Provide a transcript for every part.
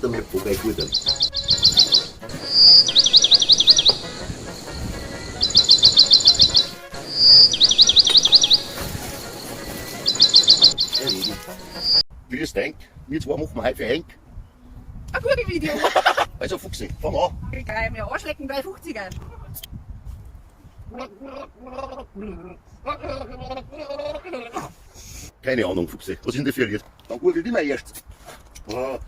Warte mal, vorbei gut an. Grüß dich, wir zwei machen heute für Henk. Ein Gurgelvideo. Also Fuchsi, fang an. Ich kann mir Arschlecken bei 50er. Keine Ahnung, Fuchsi, was ist denn das für ein Lied? Dann gurgelt immer erst. Ah.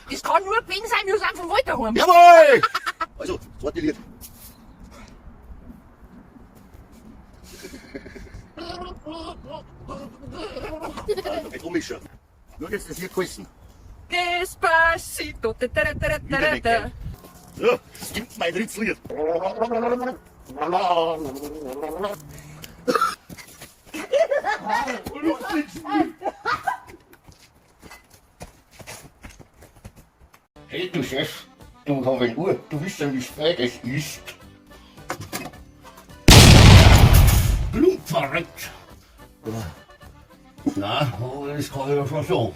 Das kann nur gewesen sein, wir sind vom Wald daheim. Jawohl! Also, zweite Lied. Also, geht ummischen. Nur jetzt das hier geheißen. Despacito. Wieder nicht geil. So, es gibt mein drittes Lied. Hey, du Chef, du hast eine Uhr, du weißt ja, wie spät es ist. Plump verreckt. Na, das kann ich ja schon sagen.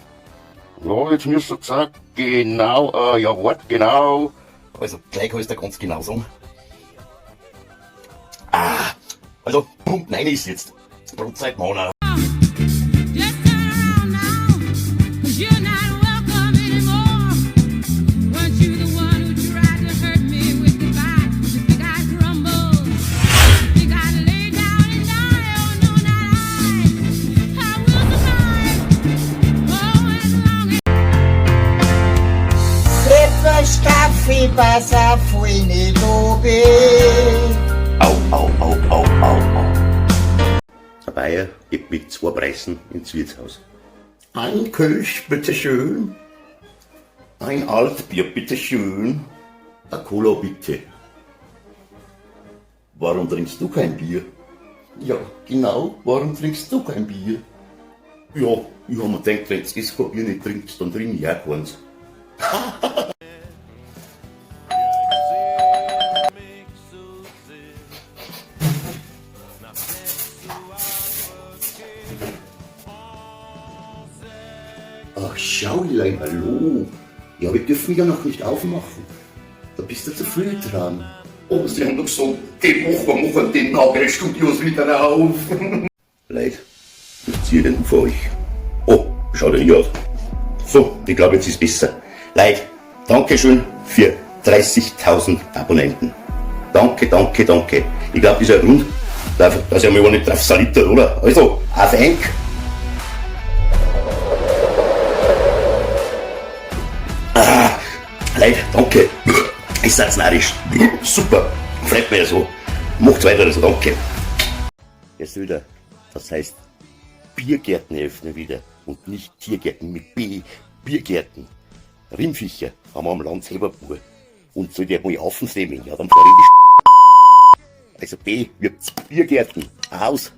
Ja, jetzt müsst ihr sagen, genau, ja, wart, genau. Also, gleich kann ich dir ganz genau sagen. Ah, also, Punkt 9 ist jetzt. Brotzeit, Mona. Just turn around now, 'cause you're not welcome anymore. Weren't you the one who tried to hurt me with goodbye? You think I'd crumble? You think I'd lay down and die? Oh no, not I. I will survive. Oh, as long as Etwas Kaffee, pass auf, wo ich nicht da bin. Au, au, au, au, au, au. Der Bayer geht mit zwei Preisen ins Wirtshaus. Ein Kölsch, bitteschön. Ein Altbier, bitteschön. Ein Cola, bitte. Warum trinkst du kein Bier? Ja, genau, warum trinkst du kein Bier? Ja, ich hab mir gedacht, wenn du das kein Bier nicht trinkst, dann trink ich auch keins. Ach, Schaulein, hallo. Ja, wir dürfen ja noch nicht aufmachen. Da bist du zu früh dran. Oh, sie haben doch gesagt, die Woche machen die Nagelstudios wieder auf. Leute, ich ziehe den für euch. Oh, schaut denn hier aus. So, ich glaube, jetzt ist besser. Leute, Dankeschön für 30.000 Abonnenten. Danke, danke, danke. Ich glaube, das ist ein Grund, dass ich mal nicht drauf saliert, oder? Also, auf Enk. Leute, danke. Ist das narrisch. Super. Freut mich ja so. Macht's weiter so, danke. Herr Söder, das heißt Biergärten öffnen wieder und nicht Tiergärten mit B. Biergärten. Rimmviecher haben wir am Land selber pur. Und soll der mal Affen sehen, ja, dann fahr ich in die Sch. Also B wird Biergärten. Aus.